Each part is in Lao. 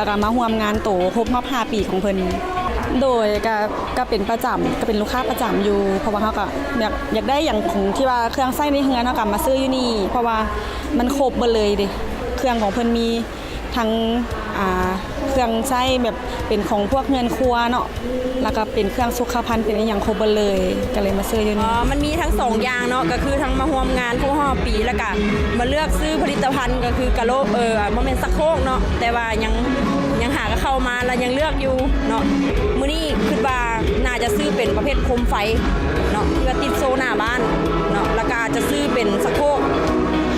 ແລ້ວກໍມາຮ່ວມງານໂຕຄົບຮອບຫ້າປີຂອງເພິ່ນ. ໂດຍ ກໍ ກໍເປັນປະຈຳ ກໍເປັນລູກຄ້າປະຈຳຢູ່ ເພາະວ່າເຮົາກໍຢາກ ຢາກໄດ້ຫຍັງຂອງທີ່ວ່າເຄື່ອງໃຊ້ໃນເຮືອນ ເຮົາກໍມາຊື້ຢູ່ນີ້ ເພາະວ່າມັນຄົບເບິດເລີຍເດ້. ເຄື່ອງຂອງເພິ່ນມີທັງ ອ່າ ເຄື່ອງໃຊ້ແບບເປັນຂອງພວກເຮືອນຄົວເນາະ ແລ້ວກໍເປັນເຄື່ອງສຸຂະພັນ ເປັນອີ່ຫຍັງຄົບເບິດເລີຍ ກໍເລີຍມາຊື້ຢູ່ນີ້. ອໍ ມັນມີທັງສອງຢ່າງເນາະ ກໍຄືທັງມາຮ່ວມງານຄົບຮອບປີ ແລ້ວກໍມາເລືອກຊື້ຜະລິດຕະພັນ ກໍຄືກະໂຫຼ ເອີ ບໍ່ແມ່ນຊັກໂຄກເນາະ ແຕ່ວ່າຍັງ ຍັງຫາກໍເຂົ້າມາ ແລ້ວຍັງເລືອກຢູ່ເນາະ. ມື້ນີ້ຄິດວ່າໜ້າຈະຊື້ເປັນປະເພດໂຄມໄຟເນາະ ທີ່ວ່າຕິດໂຊໜ້າບ້ານເນາະ ແລ້ວກໍອາດຈະຊື້ເປັນຊັກໂຄກ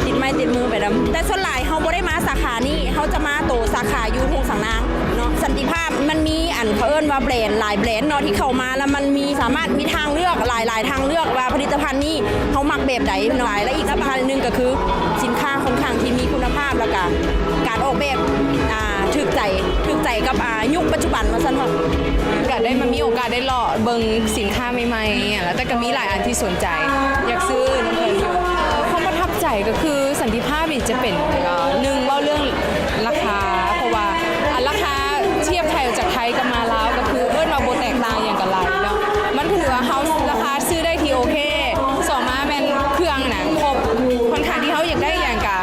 ຕິດໄມ້ຕິດມືໄປນຳ. ແຕ່ສ່ວນຫຼາຍເຮົາບໍ່ໄດ້ມາສາຂານີ້ ເຮົາຈະມາໂຕສາຂາຢູ່ທົ່ງສາງນາງເນາະ. ສັນຕິພາບມັນມີ ອັນ ເຂົາເອີ້ນວ່າແບຣນ ຫຼາຍແບຣນເນາະ ທີ່ເຂົ້າມາແລ້ວມັນມີ ສາມາດມີທາງເລືອກຫຼາຍໆ ທາງເລືອກວ່າຜະລິດຕະພັນນີ້ເຮົາມັກແບບໃດເນາະ. ແລະ ອີກສຳຄັນໜຶ່ງກໍຄືສິນຄ້າຂ້ອນຂ້າງທີ່ມີຄຸນນະພາບ ແລ້ວກະການອອກແບບ ອ່າ ຖືກໃຈ ຖືກໃຈກັບ ອ່າ ຍຸກປັດຈຸບັນວ່າຊັ້ນເຖາະ. ກະໄດ້ມາມີໂອກາດໄດ້ເລາະເບິ່ງສິນຄ້າໃໝ່ໆ ແລ້ວແຕ່ກໍມີຫຼາຍອັນທີ່ສົນໃຈ ຢາກຊື້ນຳເພິ່ນຢູ່. ຄວາມປະທັບໃຈກໍຄືສັນຕິພາບນີ້ຈະເປັນ ເອີ ໜຶ່ງ ເວົ້າເລື່ອງລາຄາ ເພາະວ່າ ອ່າ ລາຄາທຽບໄທ ຈາກໄທກັບມາລາວ ກໍຄືເອີ້ນວ່າບໍ່ແຕກຕ່າງຫຍັງກັນຫຼາຍເນາະ. ມັນກໍຖືວ່າເຮົາ ລາຄາຊື້ໄດ້ທີ່ໂອເຄ. ສອງມາແມ່ນເຄື່ອງນະ ຄົບ ຂ້ອນຂ້າງທີ່ເຮົາຢາກໄດ້ຫຍັງກະ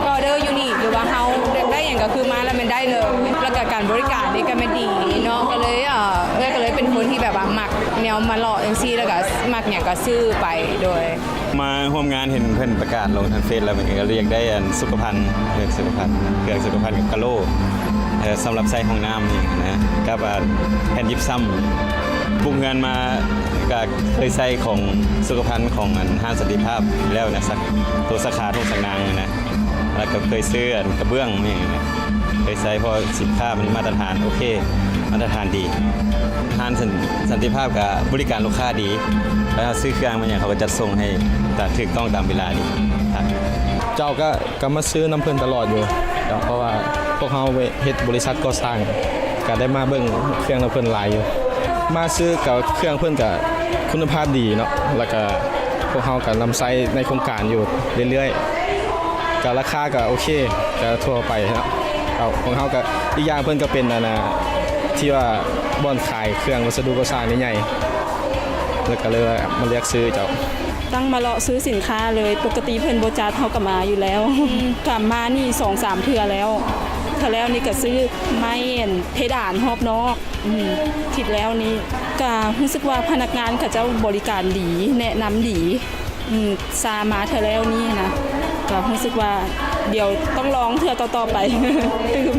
ອອເດີຢູ່ນີ້ ຫຼືວ່າເຮົາຢາກໄດ້ຫຍັງກໍຄືມາແລ້ວແມ່ນໄດ້ເລີຍ. ແລ້ວກໍການບໍລິການນີ້ກໍແມ່ນດີເນາະ ກໍເລີຍ ເອີ ເອື້ອຍກໍເລີຍເປັນຄົນທີ່ແບບວ່າມັກແນວມາເລາະຈັ່ງຊີ້ ແລ້ວກໍມັກຫຍັງກໍຊື້ໄປ. ໂດຍ ມາຮ່ວມງານເຫັນເພິ່ນປະກາດລົງທາງເຟສແລ້ວ ເພິ່ນກໍເລີຍຢາກໄດ້ອັນສຸຂະພັນ ເຄື່ອງສຸຂະພັນ ເຄື່ອງສຸຂະພັນກັບກະໂຫຼ ເອີ ສຳລັບໃສ່ຫ້ອງນ້ຳນີ້ນະ ກັບ ອາ ແຜ່ນຢິບຊ້ຳ. ບຸກເຮືອນມາກໍເຄີຍໃຊ້ຂອງສຸຂະພັນຂອງອັນຮ້ານສັນຕິພາບແລ້ວນະ ສາ ໂຕສາຂາທົ່ງສາງນາງນີ້ນະ. ແລ້ວກໍເຄີຍຊື້ອັນກະເບື້ອງນີ້ນະ ເຄີຍໃຊ້ ເພາະສິນຄ້າມັນມາດຕະຖານໂອເຄ ມາດຕະຖານດີ. ຮ້ານສັນ ສັນຕິພາບກໍບໍລິການລູກຄ້າດີ ແລ້ວເຮົາຊື້ເຄື່ອງມາຫຍັງ ເຂົາກໍຈັດສົ່ງໃຫ້ຕາມ ຖືກຕ້ອງຕາມເວລາດີ. ເຈົ້າ ກໍ ກໍມາຊື້ນຳເພິ່ນຕະຫຼອດຢູ່ເນາະ ເພາະວ່າພວກເຮົາເຮັດບໍລິສັດກໍ່ສ້າງ ກໍໄດ້ມາເບິ່ງເຄື່ອງນຳເພິ່ນຫຼາຍຢູ່. ມາຊື້ກັບເຄື່ອງເພິ່ນກໍຄຸນນະພາບດີເນາະ ແລ້ວກໍພວກເຮົາກໍນຳໃຊ້ໃນໂຄງການຢູ່ເລື້ອຍໆ ກໍລາຄາກໍໂອເຄ ກໍທົ່ວໄປເນາະ. ເອົາ ຂອງເຮົາກໍ ອີກຢ່າງເພິ່ນກໍເປັນອັນນ່າ ທີ່ວ່າບ່ອນຂາຍເຄື່ອງວັດສະດຸກໍ່ສ້າງໃຫຍ່ໆ ແລ້ວກໍເລີຍວ່າມາເລືອກຊື້ເຈົ້າ. ຕັ້ງມາເລາະຊື້ສິນຄ້າເລີຍ ປົກກະຕິເພິ່ນບໍ່ຈັດ ເຮົາກໍມາຢູ່ແລ້ວ ກໍມານີ້ສອງສາມເທື່ອແລ້ວ. ເທື່ອແລ້ວນີ້ກໍຊື້ໄມ້ອັນເພດານຮອບນອກ ອືມ ທິດແລ້ວນີ້ ກະຮູ້ສຶກວ່າພະນັກງານເຂົາເຈົ້າບໍລິການດີ ແນະນຳດີ ອືມ ຊາມາເທື່ອແລ້ວນີ້ນະ ກະຮູ້ສຶກວ່າດຽວຕ້ອງລອງເທື່ອຕໍ່ໆໄປຕື່ມ.